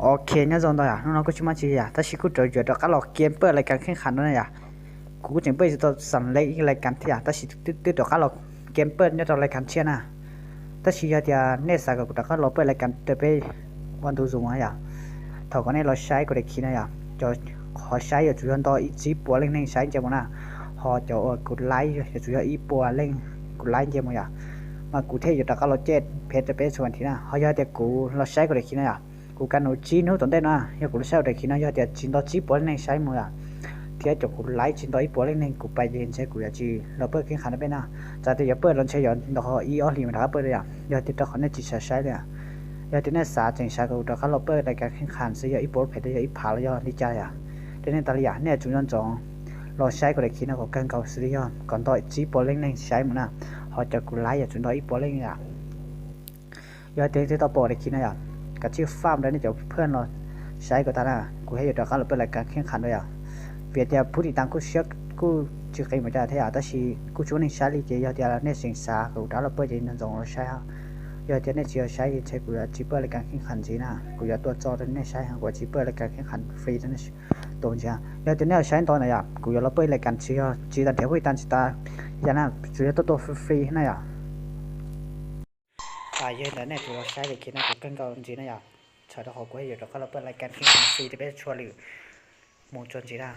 Ok, nyob zoo ntau yom, hnub no kuj tsis muaj tsi yom, tab sis kuj rov yuav rov qab los game pawj lais kas kheej kham no na yom. Kuv kuj tseem pawj tsis tau xam leej ib lais kas thiab yom, tab sis twb rov qab los game pawj nyob rau lais kas tshiab na. Tab sis yog tias nej xav kom kuv rov qab los pawj lais kas rau peb ua ntu zus yom, thaum kom nej los saib kuv daim khiv no yom, cov qhov saib yuav tsum yog nto ib tsib puas leej neeg saib nce mus na, ho cov uas kuv laib yuav tsum yog ib puas leej kuv laib nce mus yom, mas kuv thiaj yuav rov qab los coj phev rau peb txhua ntxiv na. Ho yog tias kuv los saib kuv daim khiv no yom, kuv ka nus tsib hnub tom ntej no, yog kuv los saib kuv daim khiv no yog tias tsis nto tsib puas leej neeg saib mus yom, thiab cov kuv laib tsis nto ib puas leej neeg kuv pais ces ntshe kuv yuav tsis los pawj kheej kham rau peb na. Txawm tias yuav pawj los ntshe yuav nto ib ob hlis mas rov qab pawj li yom, yog tias rau qhov nej tsis xav saib li. Yog tias nej xav tseem xav kom kuv rov qab los pawj lais kas kheej kham xwb yog ib puas phev los yog ib phav los yog li cas yom, rau nej tas li yom, nej yuav tsum nco ntsoov los saib kuv daim khiv no kom kawg nkaus xws li yog kom nto tsib puas leej neeg saib mus na, ho cov kuv laib yuav tsum nto ib puas leej yom. Yog tias twb tau pom daim khiv no yom, kav tsij faj rau nej cov phooj ywg los saib kom tag na, kuv thiaj yuav rov qab los pawj lais kas kheej kham dua yom. Vim tias phub tiv tas kuj siab kuj tsis qis mus cas thiab yom, tab sis kuj tsis muaj neeg saib li ces yog tias nej tseem xav kom kuv rov qab los pawj ces nco ntsoov los saib. Yog tias nej tsis los saib ces ntshe kuv yuav tsis pawj lais kas kheej kham ntxiv na, kuv yuav tuaj tso rau nej saib, kuv yuav tsis pawj lais kas kheej kham free rau nej tus ntxiv. Yog tias nej los saib ntau na yom, kuv yuav los pawj lais kas tsis yog tsis tas nrhiav phub tiv tas tsis tas yam na, tsuas yog tuaj tua free free na yom. Yog li ntawd nej tsuas los saib daim khiv no kuv kawg nkaus ntxiv na yom, txhawm rau qhov kuv yuav rov qab los pawj lais kas kheej kham free rau peb txhua lwm mus txuas ntxiv na.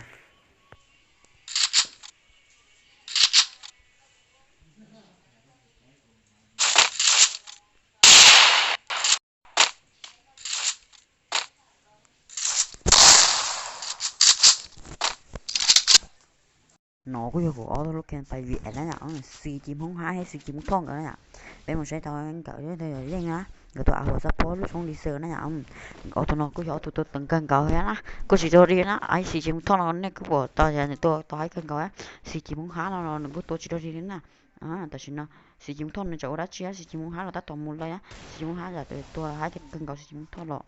No kuj yog kuv ob tug lub game pais vim na yom, Xis Ci Hmoob Hab thiab Xis Ci Hmoob Thoj nkawd na yom. Peb mus saib tau nkawd yeej na, nkawd tus a huas xab phob lub xoob li xwb na yom. Ob tug no kuj yog ob tug tua teev kawg nkaus thiab na, kuj tsis dog dig na. Xis Ci Hmoob Thoj no nej kuj pom tau nws tua tau haib kawg nkaus. Xis Ci Hmoob Hab no los nws kuj tua tsis dog dig li na. Tam sim no Xis Ci Hmoob Thoj nws tseem ua dab tsi, Xis Ci Hmoob Hab los tab tom mus lawm. Xis Ci Hmoob Hab yam tus tua haib kawg nkaus Xis Ci Hmoob Thoj los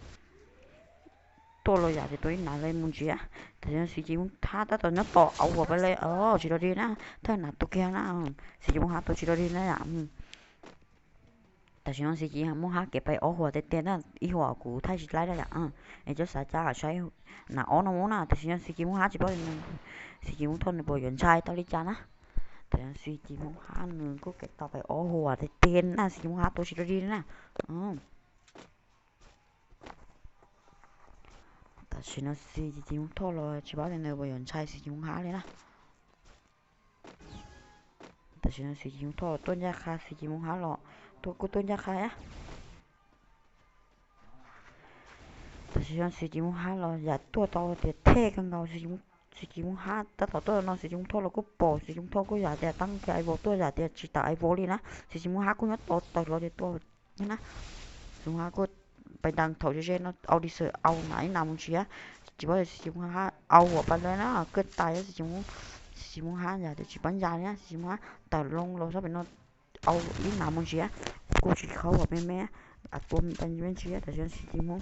tuaj los yam tias tua ib nas li mus ntsia. Tam sim no Xis Ci Hmoob Hab tab tom nyob tom au huas pab li, tsis dog dig na, thawj nas tua kiag na. Xis Ci Hmoob Hab tua tsis dog dig na yom. Tam sim no Xis Ci Hmoob Hab kev pais ob huas tiag tiag na, ib huas kuv thaij tsis laib na yom. Es cov xav cas saib nas ob no mus na, tam sim no Xis Ci Hmoob Hab tsis paub Xis Ci Hmoob Thoj nws puas yuav ntshai tau li cas na. Tam sim no Xis Ci Hmoob Hab nws kuj kev tau pais ob huas tiag tiag na, Xis Ci Hmoob Hab tua tsis dog dig na. Tam sim no Xis Ci Hmoob Thoj los tsis paub tias nws puas yuav ntshai Xis Ci Hmoob Hab li na. Tam sim no Xis Ci Hmoob Thoj tuaj ncaj qha Xis Ci Hmoob Hab los, tuaj kuj tuaj ncaj qha thiab. Tam sim no Xis Ci Hmoob Hab los yam tuaj tau tias thej kawg nkaus. Xis Ci Hmoob Hab tab tom tuaj no Xis Ci Hmoob Thoj los kuj pom, Xis Ci Hmoob Thoj kuj yam tias tab kiag ai vos tuaj yam tias tsis tawm ai vos li na. Xis Ci Hmoob Hab kuj nyob tod tawm los tias tua na. Xis Ci Hmoob Hab kuj pais ntas thaum ze ze no au li xwb, au nas ib nas mus ntsia. Tsis paub Xis Ci Hmoob Hab au huas pab lawv na, kawg tas Xis Ci Hmoob, Xis Ci Hmoob Hab yam tias tsis paub ncas li na, Xis Ci Hmoob Hab tawm loo los sab pem no au ib nas mus ntsia, kuj tsis khaub huas me me, tua me ntsis tam sim no Xis Ci Hmoob,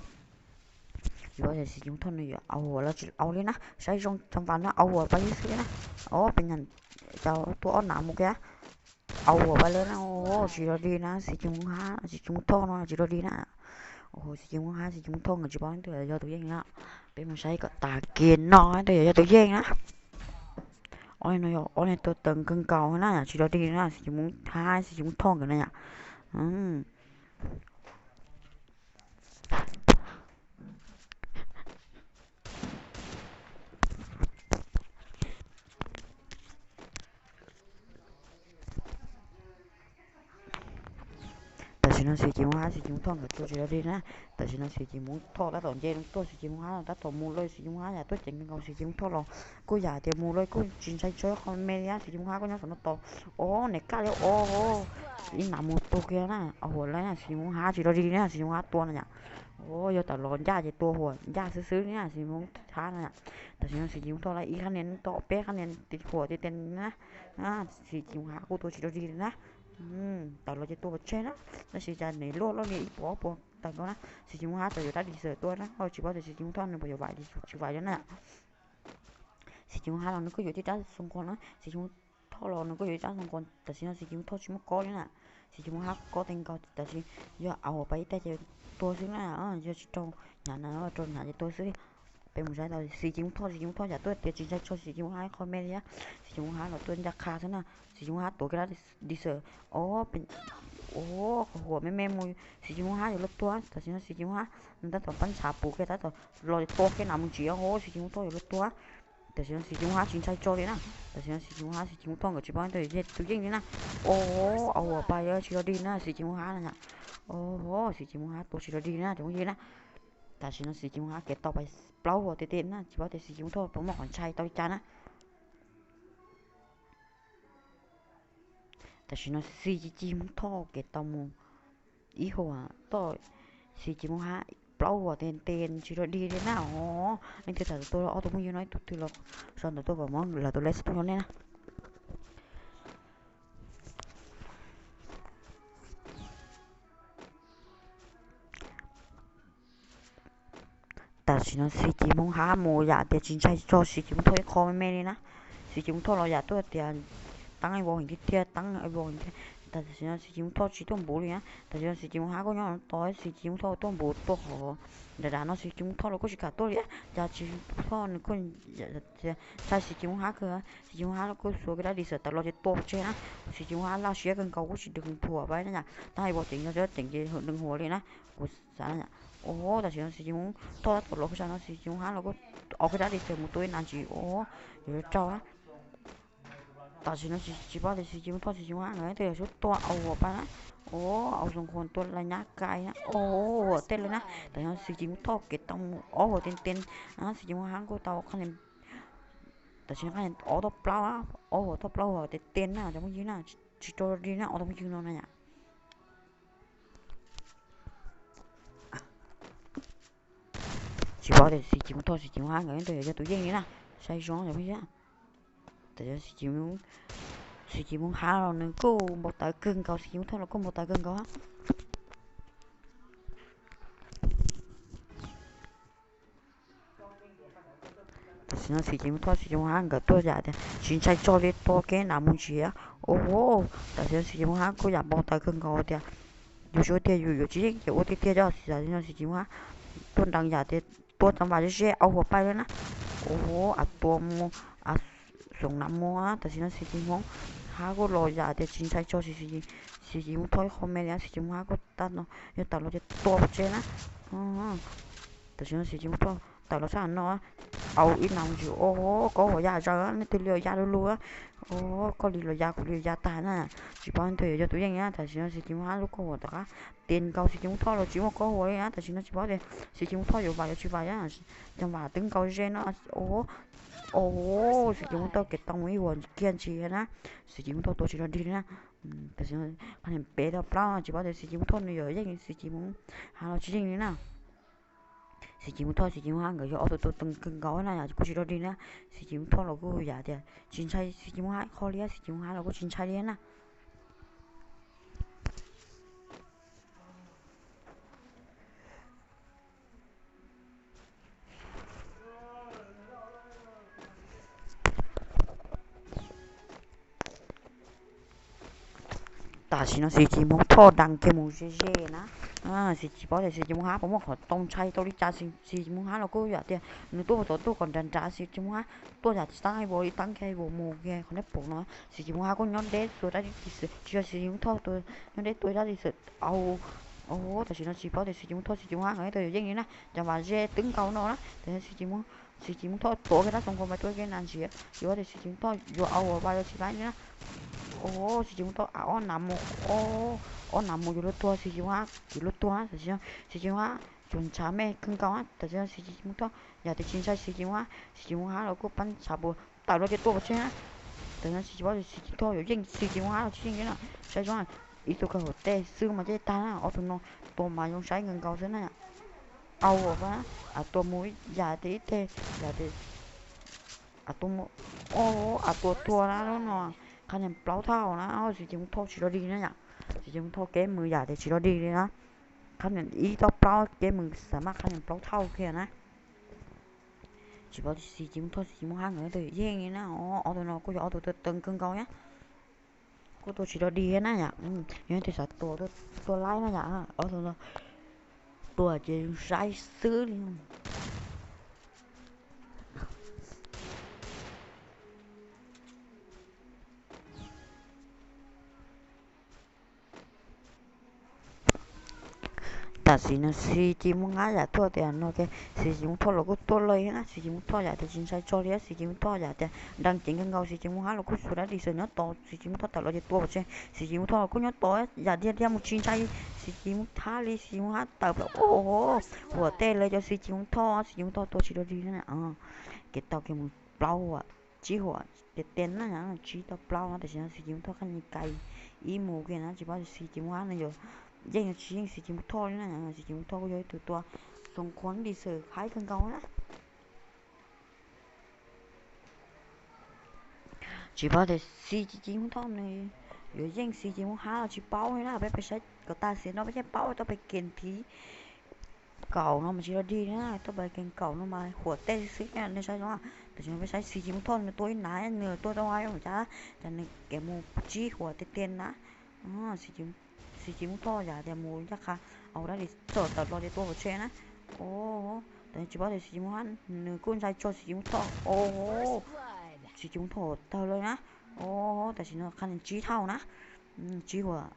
tsis paub Xis Ci Hmoob Thoj nws yuav au huas los tsis au li na, saib zoo tau npas na au huas pab lawv xwb na. Ob peb nyuag cov tua ob nas mus kiag, au huas pab lawv na, tsis dog dig na, Xis Ci Hmoob Hab Xis Ci Hmoob Thoj no tsis dog dig na. Xis Ci Hmoob Hab Xis Ci Hmoob Thoj nkawd tsis paub leej twg yog tus yeej na. Peb mus saib kom tas kiag no leej twg yog tus yeej na. Ob no yog ob leeg tua teev kawg nkaus na, tsis dog dig na, Xis Ci Hmoob Hab Xis Ci Hmoob Thoj nkawd na yom. Tam sim no Xis Ci Hmoob Hab Xis Ci Hmoob Thoj nkawd tua tsis dog dig na. Tam sim no Xis Ci Hmoob Thoj tab tom nce tuaj, Xis Ci Hmoob Hab tab tom mus lawm, Xis Ci Hmoob Hab yam tuaj ceev kawg nkaus, Xis Ci Hmoob Thoj los kuj yam tias mus lawm kuj tsis ntshai tshua qhov me li, Xis Ci Hmoob Hab kuj nyob saum no tos. Ob niag kaj li ob, ib nas mus tua kiag na, au huas lawm na, Xis Ci Hmoob Hab tsis dog dig na, Xis Ci Hmoob Hab tua na yom. Yog tawm los ncaj ces tua huas ncaj xwb xwb na, Xis Ci Hmoob Hab na yom. Tam sim no Xis Ci Hmoob Thoj lawm ib qhab niag tau peb qhab niag huas tiag tiag na, Xis Ci Hmoob Hab kuj tua tsis dog dig li na. Tawm los ces tua pov tseg na, tab sis cas nws luaj luaj li ib puas ob puas tawm nkaus na, Xis Ci Hmoob Hab txawm yuav dab dig xwb tuaj na, tsis paub tias Xis Ci Hmoob Thoj nws puas yuav vam li tsis vam li na. Xis Ci Hmoob Hab los nws kuj yuav tib rab xoo nkuas na, Xis Ci Hmoob Thoj los nws kuj yuav tib rab xoo nkuas, tam sim no Xis Ci Hmoob Thoj tsis muaj kob li na. Xim Ci Mus Hab kob tes nkaus tab sis yog au pas ib teg ces tuag xwb na, yog tsis raug hnyav na, raug hnyav ces tuag xwb. Peb mus saib tau Xim Ci Mus Thoj, Xim Ci Mus Thoj yam tuaj tias tsis ntshai tso Xim Ci Mus Hab qho me li, Xim Ci Mus Hab los tuaj ncaj qha xwb na. Xim Ci Mus Hab tuav kiag dab dis, o, qhov huam me me mus, Xim Ci Mus Hab yuav luag tuag. Tam sim no Xim Ci Mus Hab nws tab tom pab ntshav puv kiag tab tom los tua kiag nas mus ntsis, o, Xim Ci Mus Thoj yuav luag tuag. Tam sim no Xim Ci Mus Hab tsis ntshai tso li na. Tam sim no Xim Ci Mus Hab, Xim Ci Mus Thoj nkawd tsis paub ntawd yog tus yeej li na. O, au pas yuav tsis los dig na Xim Ci Mus Hab na. O, Xim Ci Mus Hab tua tsis los dig na cov phooj ywg na. Tam sim no Xim Ci Mus Hab kev tau pas plaub hua tiag tiag na, tsis paub tias Xim Ci Mus Thoj puas muaj qhov ntshai tau li cas na. Tam sim no Xim Ci Mus Thoj kev tau mus ib hua, toj Xim Ci Mus Hab plaub hua tiag tiag tsis los dig li na. O, leej twg tham tus tua ob tug phooj ywg no ib tug twg los sau ntawv tuaj kom muab lawv tus lej xub tuj rau nej na. Tam sim no Xim Ci Mus Hab mus yam tias tsis ntshai tso Xim Ci Mus Thoj ib qho me me li na. Xim Ci Mus Thoj los yam tuaj tias teeb ib vau heev tiag tiag, teeb ib vau heev tiag. Tam sim no Xim Ci Mus Thoj tsis tuaj npuv li na. Tam sim no Xim Ci Mus Hab kuj nyob tos Xim Ci Mus Thoj tuaj npuv tuaj qhov nram nram no Xim Ci Mus Thoj los kuj tsis kam tuaj li. Cas Xim Ci Mus Thoj nws kuj ntshai Xim Ci Mus Hab kawg. Xim Ci Mus Hab los kuj xuas kiag dab dis xwb tawm los ces tua pov tseg na. Xim Ci Mus Hab laj siab kawg nkaus kuj tsis dwg thuam pab na yom, teeb ib vau ceev yog ceev ces nws huav li na. Kuv xav na yom. O, tam sim no Xim Ci Mus Thoj tab tom los kiag sab no Xim Ci Mus Hab los kuj au kiag dab dis xwb mus tua ib nas ntsis, o, yuav raug na. Tam sim no tsis paub tias Xim Ci Mus Thoj Xim Ci Mus Hab nkawd tej yog sub tua au huam pab na. O, au xoom khuam tua laj nyab kais na, o, huam tej li na. Tam sim no Xim Ci Mus Thoj kev tau mus ob huam tiag tiag, Xim Ci Mus Hab kuj tau qhov, tam sim no qhov ob toj plaub, ob huam toj plaub huam tiag tiag na cov phooj ywg na, tsis rau dig na ob tug phooj ywg no na yom. Tsis paub tias Xim Ci Mus Thoj Xim Ci Mus Hab nkawd tus yog tus yeej li na, saib zoo cov phooj ywg. Tam sim no Xim Ci Mus Hab los nws kuj npau taws kawg nkaus, Xim Ci Mus Thoj los kuj npau taws kawg nkaus. Tam sim no Xim Ci Mus Thoj Xim Ci Mus Hab nkawd tuaj yam tias tsis ntshai tso li tua kiag nas mus ntsis. O, tam sim no Xim Ci Mus Hab kuj yam npau taws kawg nkaus tias yus xyov tiag yus yuav tsis yeej ces ua tiag tiag cov. Tam sim no Xim Ci Mus Hab tuaj nrees yam tias tua txoov vam ze ze au huam pab li na. O, a tua mus, a xoom nas mus. Tam sim no Xim Ci Mus Hab kuj los yam tias tsis ntshai tso Xim Ci Mus Thoj ib qho me li, Xim Ci Mus Hab kuj tau no yog tawm los ces tua pov tseg na. Tam sim no Xim Ci Mus Thoj tawm los sab no, au ib nas mus ntsis, o, koj huam ya zaws, nej twg li los ya lug lug, o, koj li los ya kuv li los ya tag na. Tsis paub leej twg yog tus yeej na. Tam sim no Xim Ci Mus Hab lub koj huam tom qab tias nkaus Xim Ci Mus Thoj los tsis muaj koj huam li na. Tam sim no tsis paub tias Xim Ci Mus Thoj yuav vam yuav tsis vam, cov vam twb nkaus ze no. O, Xim Ci Mus Thoj kev tau mus ib huam kiag ntsis na, Xim Ci Mus Thoj tua tsis los dig li na. Tam sim no qhov niam peb tau plaub, tsis paub tias Xim Ci Mus Thoj nws yuav yeej Xim Ci Mus Hab los tsis yeej li na. Xim Ci Mus Thoj Xim Ci Mus Hab nkawd yog ob tug tua teev kawg nkaus na, yam kuj tsis rau dig na. Xim Ci Mus Thoj los kuj yam tias tsis ntshai Xim Ci Mus Hab qho li, Xim Ci Mus Hab los kuj tsis ntshai li na. Tam sim no Xim Ci Mus Thoj nrees kiag mus ze ze na. Xim Ci Mus, Xim Ci Mus Hab puas muaj qhov tau ntshai tau li cas, Xim Ci Mus Hab los kuj yam tias nws tuaj puag tom tuaj kom nrad nrad, Xim Ci Mus Hab tuaj yam teeb ib vuag li teeb kiag ib vuag mus kiag qhov neb pum no. Xim Ci Mus Hab kuj nyob deb tua dab tsi xwb, tsis yog Xim Ci Mus Thoj tua, nyob deb tua dab tsi xwb. Au, tam sim no tsis paub tias Xim Ci Mus Thoj Xim Ci Mus Hab nkawd ib tug yuav yeej li na, cov vam ze twb nkaus no na. Tam sim no Xim Ci Mus, Xim Ci Mus Thoj tuav kiag rab xoo nkaus mas tuav kiag nas ntsis, tsis paub tias Xim Ci Mus Thoj yuav au vas los tsis laib li na. Xim Ci Mus Thoj a ob nas mus, ob nas mus yuav luag tuag, Xim Ci Mus Hab kwv luag tuag. Tam sim no Xim Ci Mus Hab cuag ntshav me kawg nkaus. Tam sim no Xim Ci Mus Thoj yam tias tsis ntshai Xim Ci Mus Hab, Xim Ci Mus Hab los kuj pab ntshav puas tawm los ces tua pov tseg na. Tam sim no tsis paub tias Xim Ci Mus Thoj yuav yeej, Xim Ci Mus Hab los tsis yeej li na. Saib zoo, ib tug kawg hauv tej xwb mas ceb tag na, ob tug no tua mas zoo saib nkaus nkaus xwb na. Au, a tua mus yam tias ib teg, yam tias a tua mus, a tua tuag na lub no, qhab niag plaub thauj na, Xim Ci Mus Thoj tsis rau dig na yom. Xim Ci Mus Thoj kev mus yam tias tsis rau dig li na. Qhab niag ib toj plaub kev mus xam maj qhab niag plaub thauj kiag na. Tsis paub Xim Ci Mus Thoj Xim Ci Mus Hab nkawd ib tug yuav yeej li na, ob tug no kuj yog ob tug tua teev kawg nkaus na. Kuj tua tsis dog dig thiab na yom. Yog leej twg xav tua, tua laib na yom, ob tug no tua ces saib xwb li. Tam sim no Xis Cis Moos Hab yam tuaj tias no ces Xis Cis Moos Thoj los kuj tuaj lawm thiab na. Xis Cis Moos Thoj yam tias tsis ntshai tso li, Xis Cis Moos Thoj yam tias nrang ceev kawg nkaus, Xis Cis Moos Hab los kuj xuas dab dis xwm nyob tos, Xis Cis Moos Thoj tawm los ces tua pov tseg, Xis Cis Moos Thoj los kuj nyob tos yam tias tias mus tsis ntshai Xis Cis Moos Hab li, Xis Cis Moos Hab tawm plaws, huam tej lawv cov Xis Cis Moos Thoj, Xis Cis Moos Thoj tua tsis dog dig na. Kev tau kev mus plaub huam, tsib huam tiag tiag na, tsib tau plaub no, tam sim no Xis Cis Moos Thoj qhab nis kais ib mus kiag na, tsis paub tias Xis Cis Moos Hab no yuav yeej tsis yeej Xis Cis Moos Thoj li na. Xis Cis Moos Thoj kuj yog ib tug tua xoom khuam dab dis xwm haib kawg nkaus na. Tsis paub tias Xis Cis Moos Thoj nws yuav yeej Xis Cis Moos Hab los tsis paub li na. Peb pais saib kom tag sim no peb thiaj paub, tau pais kev thiv kaum no mas tsis dog dig na, tau pais kev kaum no mas huam tej xwb na, nej saib zoo. Tam sim no peb saib Xis Cis Moos Thoj nws tua ib nab, nws tuaj tau hais cas, cas nws kev mus tsib huam tiag tiag na. Xis Cis Moos Thoj yam tias mus ncaj qha, au dab dis txawm tawm los ces tua pov tseg na. Tam sim no tsis paub tias Xis Cis Moos Hab nws kuj ntshai tso Xis Cis Moos Thoj, o, Xis Cis Moos Thoj tawg lawm na. O, tam sim no qhab nis tsib thaum na, tsib huam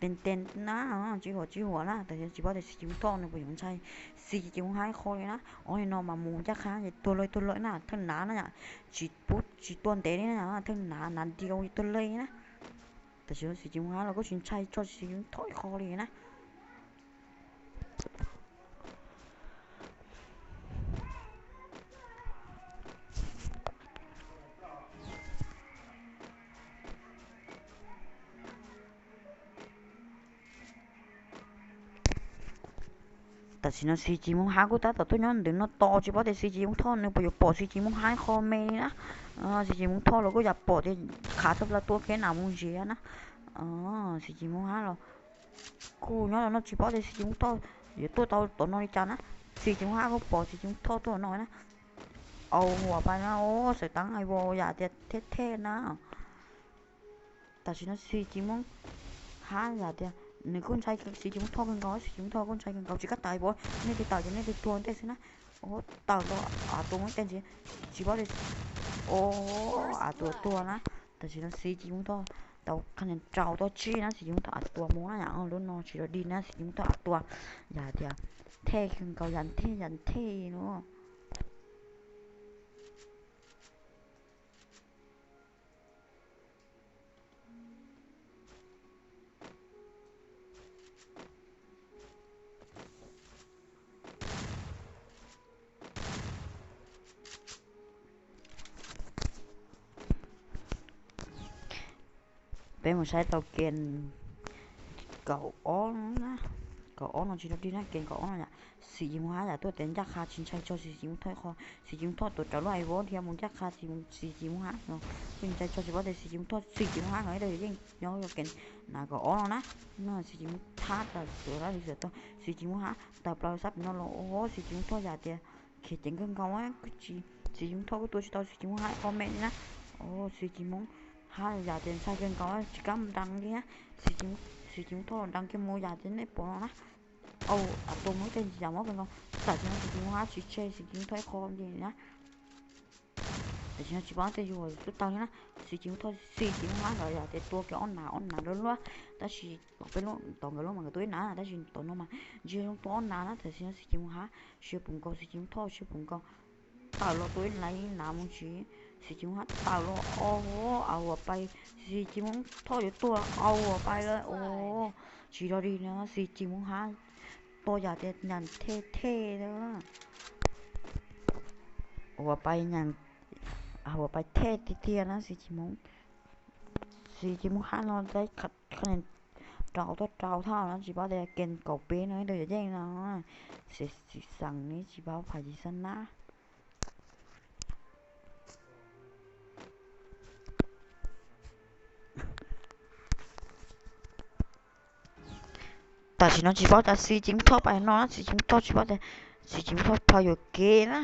tes tes na, tsib huam tsib huam na. Tam sim no tsis paub tias Xis Cis Moos Thoj nws puas yuav ntshai Xis Cis Moos Hab ib qho li na. Ob li no mas mus ncaj qha ces tuag lawm tuag lawm na, thawj nav na yom, tsis pub tsis tua ntev li na, thawj nav, nav nti ua tuag lawm na. Tam sim no Xis Cis Moos Hab los kuj tsis ntshai tso Xis Cis Moos Thoj ib qho li na. Tam sim no Xis Cis Moos Hab kuj tab tom tuaj nyob ntawm no tos, tsis paub tias Xis Cis Moos Thoj nws puas yuav pom Xis Cis Moos Hab qho me li na. Xis Cis Moos Thoj los kuj yam pom tias khav txog plaws tua kiag nas mus ntsia na. Xis Cis Moos Hab los kuj nyob no tsis paub tias Xis Cis Moos Thoj yuav tuaj tau tom no li cas na. Xis Cis Moos Hab kuj pom Xis Cis Moos Thoj tuaj no na. Au, huam pais na, xav taab hais vau yam tias thej thej na. Tam sim no Xis Cis Moos Hab yam tias nws kuj ntshai Xis Cis Moos Thoj kawg nkaus, Xis Cis Moos Thoj kuj ntshai kawg nkaus, tsis kam tawm vau, nej twb tawm ces nej twb tuag ntej xwb na. O, tawm los av tuag mus ib teg ntsis, tsis paub li. O, av tuag tuag na. Tam sim no Xis Cis Moos Thoj tau qhab nis rau tau tsib na, Xis Cis Moos Thoj av tuag mus na yom, lub no tsis dog dig na, Xis Cis Moos Thoj av tuag yam tias thej kawg nkaus, yam thej yam thej no. Peb mus saib tau kev kaum ob no na. Kaum ob no tsis dog dig na, kev kaum ob no yom. Xis Cis Moos Hab yam tuaj tias ncaj qha tsis ntshai tso Xis Cis Moos Thoj ib qho, Xis Cis Moos Thoj tuav rawv lub av vov dhia mus ncaj qha Xis Cis Moos Hab no, kuj ntshai tso tsis paub tias Xis Cis Moos Thoj, Xis Cis Moos Hab no ib tug yeej nyob kev na kaum ob no na. Xis Cis Moos Hab tas tuav dab tsi xwm tau, Xis Cis Moos Hab tawm plaws sab pem no los, o, Xis Cis Moos Thoj yam tias khiav ceev kawg nkaus, kuj tsis, Xis Cis Moos Thoj kuj tua tsis tau Xis Cis Moos Hab ib qho me li na. O, Xis Cis Moos Hab yam tias ntshai kawg nkaus tsis kam nroo li na. Xis Cis Moos Thoj nroo kiag mus yam tias nej pom no na. Au, av tuag mus ib teg ntsis yam mob kawg nkaus, tam sim no Xis Cis Moos Hab tsis tseg Xis Cis Moos Thoj ib qho li na. Tam sim no tsis paub tej yug tub tawg li na. Xis Cis Moos Thoj, Xis Cis Moos Hab ntawd yam tias tua kiag ob nas ob nas luaj luaj, tab sis tom peb lub, tom nkawd lub mas nkawd tua ib nas, tab sis tom no mas ntshe zoo tua ob nas na. Tam sim no Xis Cis Moos Hab siab pum nkaus, Xis Cis Moos Thoj siab pum nkaus, tawm los tua ib nas ib nas mus ntsis, Xis Cis Moos Hab tawm los, o, au huam pais, Xis Cis Moos Thoj yuav tuag, au huam pais lawm, o, tsis dog dig na, Xis Cis Moos Hab tua yam tias nyam thej thej, huam pais nyam, huam pais thej tiag tiag na. Xis Cis Moos, Xis Cis Moos Hab no rau tuaj rau thaj no tsis paub tias kev kaum peb no ib tug yuav yeej no, xis xeem ne tsis paub phais tsis xav nab. Tam sim no tsis paub cas Xis Cis Moos Thoj pais no na, Xis Cis Moos Thoj tsis paub tias, Xis Cis Moos Thoj pais yuam kev na.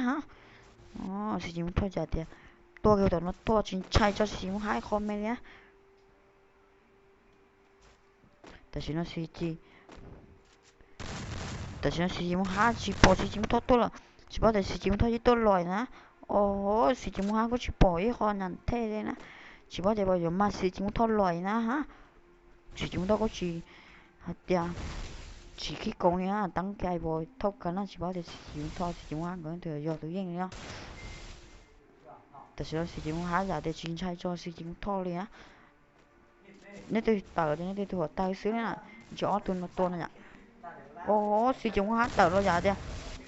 Xis Cis Moos Thoj cas tias tuaj kiag tom no tuaj tsis ntshai tso Xis Cis Moos Hab ib qho me li na. Tam sim no Xis Ci, tam sim no Xis Ci Mus Hab tsis pom Xis Ci Mus Thoj tuaj lawm, tsis paub tias Xis Ci Mus Thoj yeej tuaj los na. Os, Xis Ci Mus Hab kuj tsis pom ib qho nas thej li na, tsis paub tias puas yuav mag Xis Ci Mus Thoj los na ha. Xis Ci Mus Thoj kuj tsis hais tias tsis khib koom li na, teeb kiag vos thauj kawg na, tsis paub tias Xis Ci Mus Thoj Xis Ci Mus Hab nkawd twg yog tus yeej li na. Tam sim no Xis Ci Mus Hab yam tias tsis ntshai tso Xis Ci Mus Thoj li na. Neb twb tawm tias neb twb tus huam tawg xwb na, ntshe ob tug no tua no yom. Os, Xis Ci Mus Hab tawm los yam tias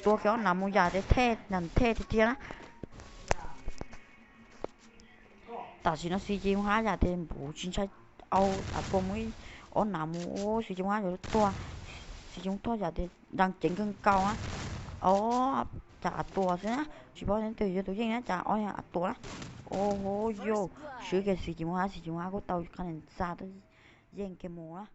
tua kiag ob nas mus yam tias thej nas thej tiag tiag na. Tam sim no Xis Ci Mus Hab yam tias npuv tsis ntshai, au, a tua mus ib ob nas mus, Xis Ci Mus Hab yuav tuag. Xis Ci Mus Thoj yam tias nrees ceev kawg nkaus na. Os, cas a tua xwb na, tsis paub neb twg yog tus yeej na, cas ob a tua na. Os, yog swb kiag Xis Ci Mus Hab, Xis Ci Mus Hab kuj tau qhov ntxa tuaj yeej kiag mus na.